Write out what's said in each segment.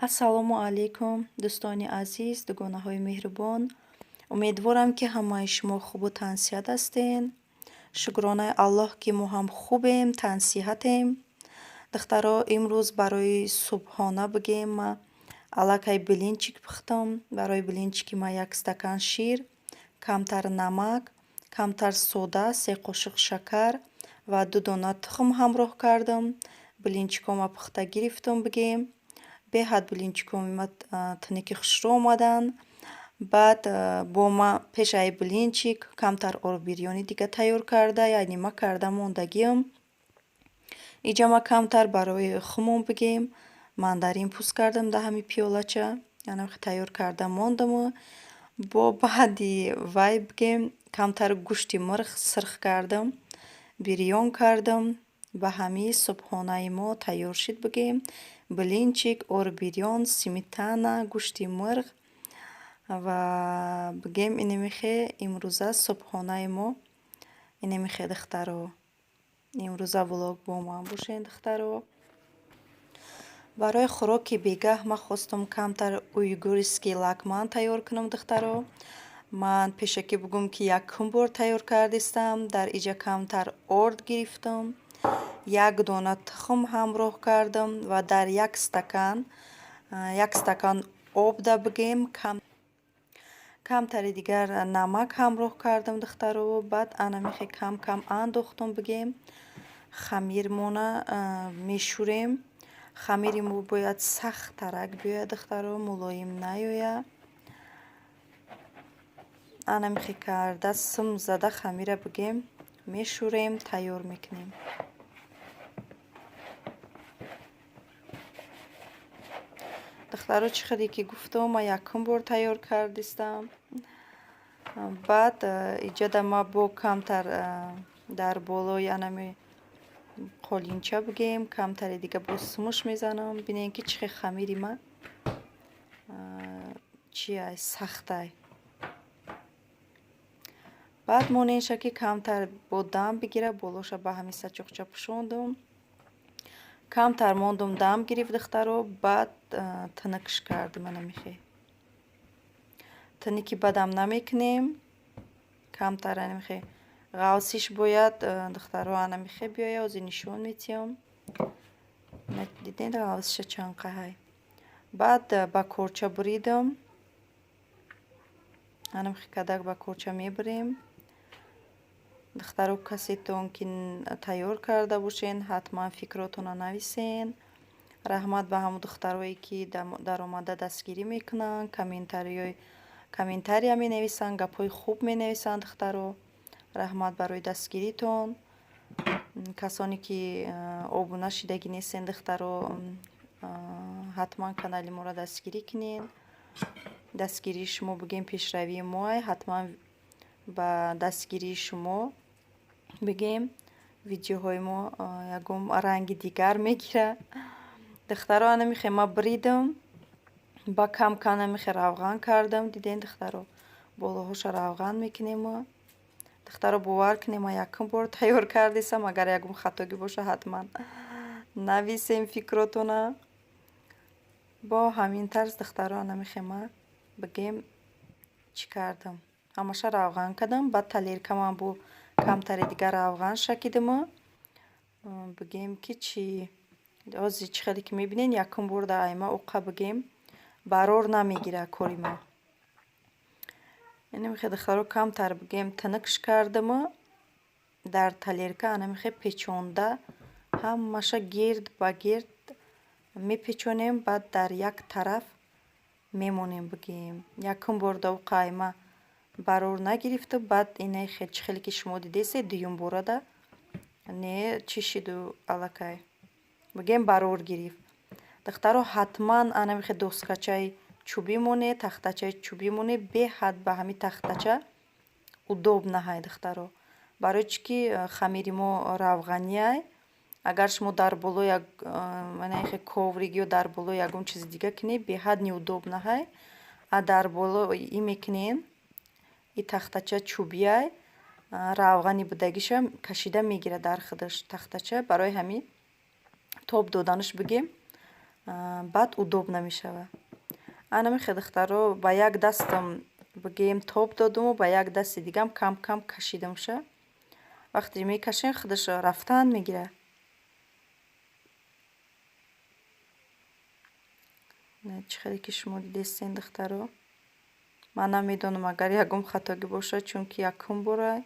Ассалому алайкум, дӯстони азиз, дугонаҳои меҳрубон. Умедворам, ки ҳамаи шумо хубу тансиҳат ҳастен. Шукронаи Аллоҳ, ки мо ҳам хубем, тансиҳатем. Духтаро, имрӯз барои субҳона бигем, ма аллакай блинчик пухтам. Барои блинчики ма як стакан шир, камтар намак, камтар сода, 3 қошуқ шакар ва 2 дона тухм ҳамроҳ кардам. Блинчикҳома пухта гирифтам бигем. Беҳад блинчикҳои ма тунуки хушрӯ омаданд. Баъд бо ма пешаи блинчик камтар орбирёни дига тайёр карда, яъне ма карда мондагиам. Иҷа ма камтар барои хумон бигем, мандарин пӯст кардам дар ҳами пиёлача, яъне тайёр карда мондаму. Бо баъди вай бигем, камтар гӯшти мурғ сирх кардам, бирён кардам. Ба ҳамин субҳонаи мо тайёр шид бигем. Блинчик, орбирён, сметана, гӯшти мурғ ва бигем, инемихе имрӯза субҳонаи мо инемихе, духтаро. Имрӯза влог бо ман бошед, духтаро. Барои хӯроки бегаҳ ман хостам камтар уйгурский лагман тайёр кунам, духтаро. Ман пешакӣ бугум, ки якум бор тайёр кардистам. Дар иҷа камтар орд гирифтам, як дона тухм ҳамроҳ кардам ва дар як стакан об да бигем, камтари дигар намак ҳамроҳ кардам, духтаро. Баъд анамихе кам кам андохтам бигем, хамирмона мешӯрем. Хамири мо бояд сахттарак биёяд, духтаро, мулоим наёяд. Анамихе карда, сим зада хамира бигем, мешӯрем, тайёр мекунем. Духтаро, чӣ хеле ки гуфтам, ман якум бор тайёр кардистам. Баъд иҷода ма бо камтар дар болои анами қолинча бигем, камтари дига боз сумуш мезанам. Бинем, ки чӣ хел хамири ма чи ай, сахтай. Баъд монеша, ки камтар бо дам бигира. Болоша ба ҳамин сачоқча пӯшондум, камтар мондум, дам гирифт, духтаро. Баъд тунукш кардем. Анамихе тунуки бадам намекунем, камтар анамихе ғавсиш бояд, духтаро, анамихе биёя. Ҳозир нишон метиҳам. Дидед, ғавсиша чанд қаҳай. Баъд ба корча буридам. Анамихе кадак ба корча мебурем. Духтаро, касетон ки тайёр карда бошен, ҳатман фикротонро нависен. Раҳмат ба ҳамон духтарое, ки даромада дастгирӣ мекунанд, комментария менависанд, гапҳои хуб менависанд. Духтаро, раҳмат барои дастгиритон. Касоне ки обуна шидагӣ нестен, духтаро, ҳатман канали моро дастгирӣ кунед. Дастгирии шумо бигем, пешравии моай. Ҳатман ба дастгирии шумо бигем, видеоҳои мо ягон ранги дигар мегирад. Духтаро, анамихе ма бридам, ба кам кам намихе равған кардам. Диден, духтаро, болоҳоша равған мекунем. Духтаро, бовар кунем, ман якум бор тайёр кардисам. Агар ягон хатогӣ боша, ҳатман нависем фикротона. Бо ҳамин тарз, духтаро, анамихе ма бигем, чӣ кардам, ҳамаша равған кардам. Баъд тарелкамам бо камтари дигар равған шакидиму. Бигем, ки чӣ, ҳозир чӣ хеле ки мебинед, якум бор дар айма уқа бигем, барор намегирад кори ма. Инамихе, духтаро, камтар бигем, тунукш кардаму, дар тарелка анамихе печонда, ҳамаша гирд ба гирд мепечонем. Баъд дар як тараф мемонем. Бигем, якум бор да уқа айма барор нагирифту. Баъд инаи чӣ хеле ки шумо дидесед, дуюм борада не чӣ шиду, аллакай бигем, барор гирифт. Духтаро, ҳатман анамихе доскачаи чӯбӣ монед, тахтачаи чӯбӣ монед. Беҳад ба ҳамин тахтача удобно ҳай, духтаро. Барои чӣ ки хамири мо равғаниай. Агар шумо дар боло як манахе коврик ё дар боло ягон чизи дига кунед, беҳад неудобно ҳай. А дар боло и мекунем, и тахтача чӯбиай, равғани будагиша кашида мегирад дар худаш тахтача. Барои ҳамин тоб доданаш бигем. Баъд удобно мешавад. Анамихе, духтаро, ба як дастам, бигем, тоб додуму ба як дасти дигам кам кам кашидамша. Вақте мекашем, худаш рафтан мегирад. Чӣ хеле ки шумо дидестен, духтаро, ман намедонам, агар ягон хатогӣ бошад, чунки якум бора.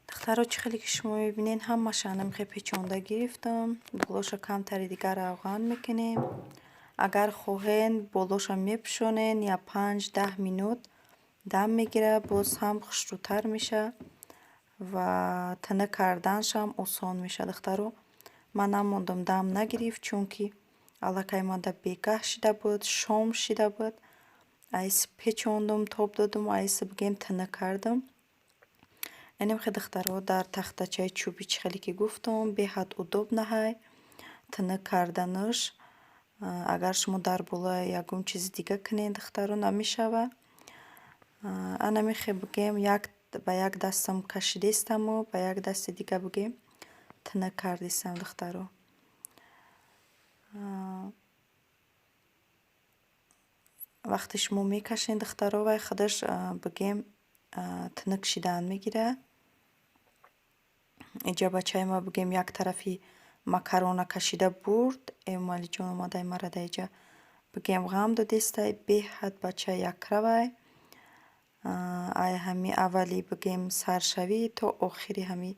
Духтаро, чӣ хеле ки шумо мебинед, ҳамаша анамихе печонда гирифтам. Болоша камтари дигар равған мекунем. Агар хоҳен, болоша мепӯшонен, я 5-10 минут дам мегирад, боз ҳам хушрӯтар мешавад ва тинук карданашам осон мешавад. Духтаро, ман намондам, дам нагирифт, чунки аллакай мада бегаҳ шида буд, шом шида буд. Айси печондум, тоб додум, айси, бигем, тинук кардам. Инамхе, духтаро, дар тахтачаи чӯбӣ, чӣ хеле ки гуфтам, беҳад удобно ҳай тинук карданаш. Агар шумо дар болои ягон чизи дига кунед, духтаро, намешавад. Анамихе, бигем, як ба як дастам кашидестаму ба як дасти дига, бигем, тинук кардистам, духтаро. Вақте шумо мекашед, духтаро, вай худаш, бигем, тинук шидан мегирад. Иҷа бачаи ма, бигем, як тарафи макарона кашида бурд. Эмомалиҷон омадай мара дар иҷа, бигем, ғам додестай. Беҳад бача якравай. Ай ҳами аввали, бигем, саршавӣ то охири ҳами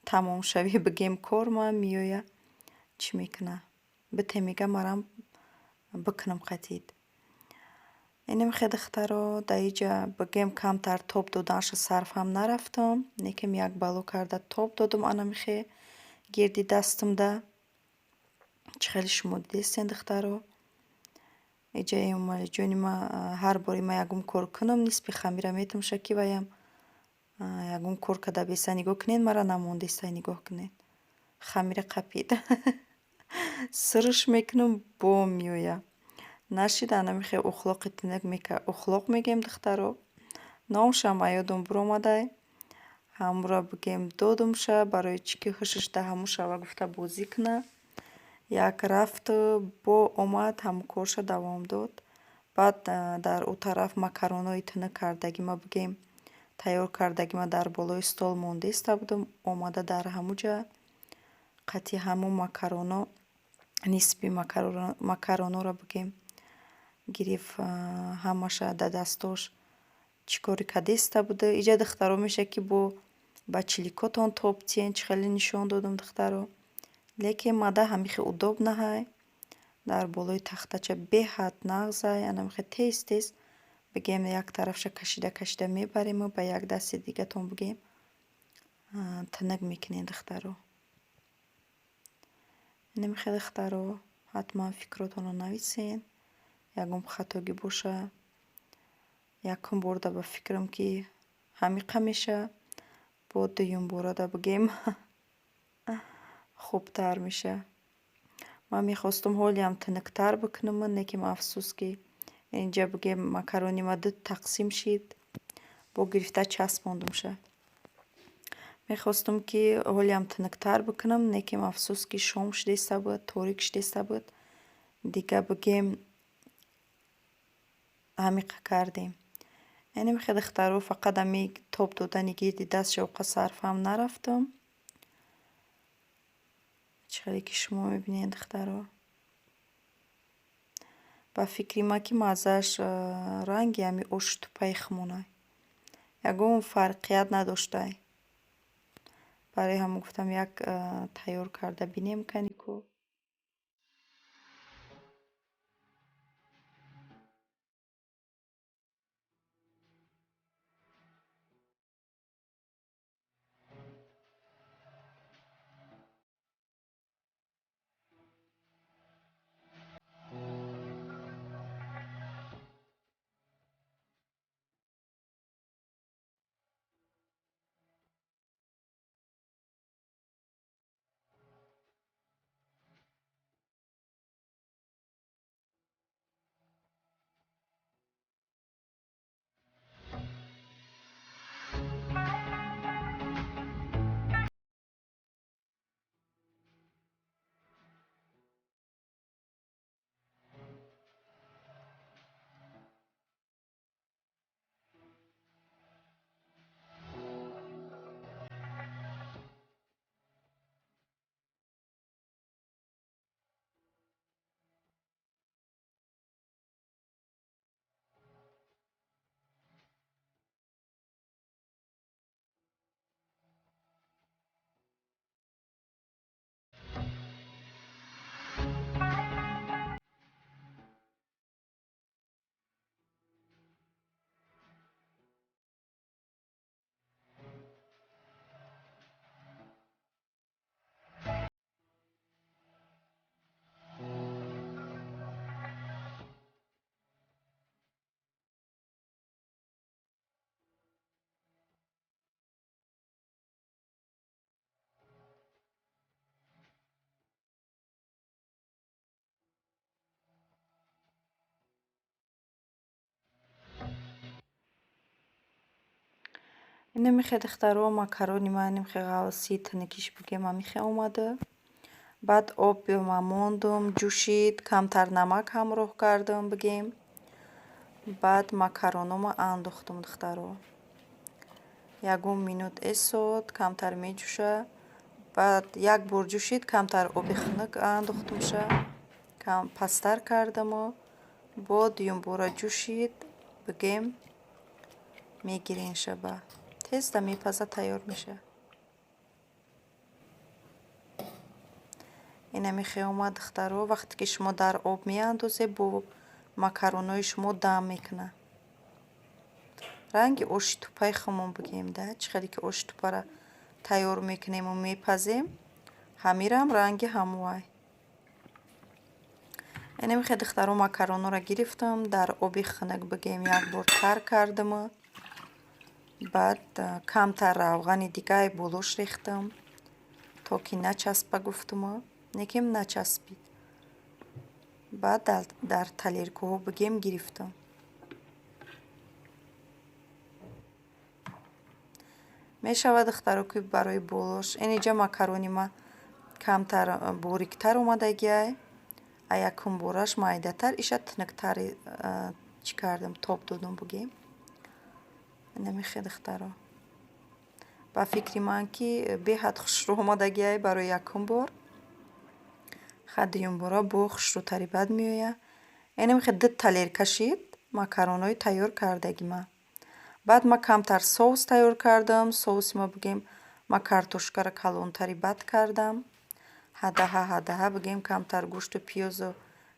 тамомшавӣ, бигем, кор ма меоя, чӣ мекуна, бите мега, марам бикунам қатид. Инамхе, духтаро, дар иҷа, бигем, камтар тоб доданашо сарф ҳам нарафтам, лекин як бало карда тоб додум анамихе гирди дастамда. Чӣ хеле шумо дидестен, духтаро. Иҷа Эмомалиҷони ма ҳар бори ма ягон кор кунам, нисфи хамира метумша, ки ваям ягон кор карда беста. Нигоҳ кунед, мара намондестай, нигоҳ кунед. Хамира қапид. Сирш мекунам, бо меоя. Нашид, анамихе ухлоқи тинак ухлоқ мегем, духтаро. Номшам аёдум биромадай. Ҳамура, бигем, додумша, барои чӣ ки ҳушаш да ҳамун шава гуфта бозӣ куна. Як рафту бо омад, ҳамун корша давом дод. Баъд дар ӯ тараф макаронои тинук кардагима, бигем, тайёр кардагима дар болои стол мондеста будум. Омада дар ҳамуҷа қатъи ҳамун макароно, нисфи макароноро, бигем, гирифт, ҳамаша дар дастош чӣ коре кардеста буда. Иҷа, духтаро, мешавад, ки бо ба чиликотон тоб тиен, чӣ хеле нишон додум, духтаро. Лекин мада ҳамихе удобно ҳай. Дар болои тахтача беҳад нағзай. Анамихе тез тез, бигем, як тарафша кашида кашида мебариму ба як дасти дигатон, бигем, тинук мекунем, духтаро. Инамихе, духтаро, ҳатман фикротонро нависен. Ягон хатогӣ боша. Якум борда ба фикрам, ки ҳамиқа мешавад, бо дуюм борада, бигем, хубтар мешавад. Ман мехостум ҳолиам тинуктар бикунам, лекин афсӯс, ки инҷа, бигем, макарони ма ду тақсим шид, бо гирифта часпондумша. Мехостум, ки ҳолиам тунуктар бикунам, лекин афсӯс, ки шом шудеста буд, торик шудеста буд. Дига бигем, ҳамиқа кардем. Инамихе, духтаро, фақат ами тоб додани гирди даст шавқа сарфам нарафтам. Чӣ хеле ки шумо мебинед, духтаро. Ба фикри ман, ки маззааш ранги ҳами оши тупаи хумонай. Ягон фарқият надоштай. Барои ҳамон гуфтам, як тайёр карда бинем канику. Инамихе, духтаро, макарони ман инамихе ғалси тунукиш бигем, ҳамихе омада. Баъд об ма мондум, ҷӯшид, камтар намак ҳамроҳ кардам бигем. Баъд макаронома андохтум, духтаро. Ягон минут эсод, камтар меҷӯша. Баъд як бор ҷӯшид, камтар оби хунук андохтумша. Пасттар кардаму бо дуюмбора ҷӯшид, бигем, мегиренша ба. Тезда мепаза, тайёр меша. Инамихе омад, духтаро, вақте ки шумо дар об меандозед, бо макаронои шумо дам мекунад. Ранги оши тупаи хумон бигем да, чӣ хеле ки оши тупара тайёр мекунему мепазем, ҳамирам ранги ҳамоай. Инамихе, духтаро, макаронора гирифтам, дар оби хунук бигем як бор тар кардаму. Баъд камтар равғани дигаи болош рехтам, то ки начаспа гуфтуму, лекин начаспид. Баъд дар талеркаҳо бигем гирифтам. Мешавад, духтаро, ки барои болош инҷа макарони ма камтар бориктар омадагиай, а якум бораш майдатар, иша тунуктар чӣ кардам, тоб додум бигем. Инамихе, духтаро. Ба фикри ман, ки беҳад хушрӯ омадагиай барои якум бор. Ха, дуюмбора бо хушрӯтари бад меояд. Инамихе ду талерка шид макаронои тайёр кардаги ман. Баъд ман камтар соус тайёр кардам. Соуси ма бигем, ман картошкаро калонтари бад кардам. Ҳадаҳа ҳадаҳа бигем, камтар гӯшту пиёзу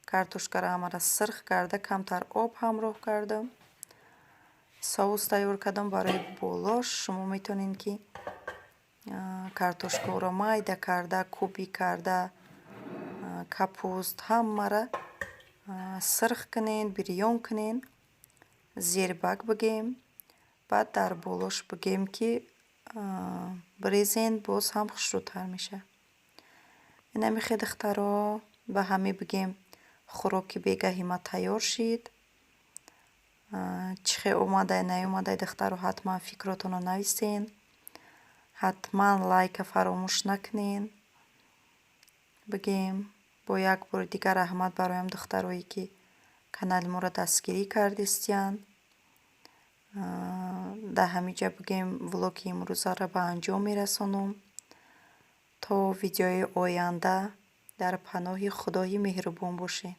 картошкаро ҳамаро сирх карда, камтар об ҳамроҳ кардам. Соус тайёр кардам барои болош. Шумо метавонед, ки картошкаро майда карда, кубик карда, капуст ҳамаро сирх кунед, бирён кунед, зербак бигем. Баъд дар болош бигем, ки бирезен, боз ҳам хушрӯтар мешавад. Инамихе, духтаро, ба ҳамин бигем, хӯроки бегаҳи ма тайёр шид. Чӣ хел омадай, наомадай, духтаро, ҳатман фикротонро нависен. Ҳатман лайка фаромӯш накунен. Бигем, бо як бори дигар раҳмат бароям духтарое, ки канали моро дастгирӣ кардистиянд. Дар ҳамин ҷа, бигем, влоги имрӯзаро ба анҷом мерасонам. То видеои оянда дар паноҳи Худои меҳрубон бошед.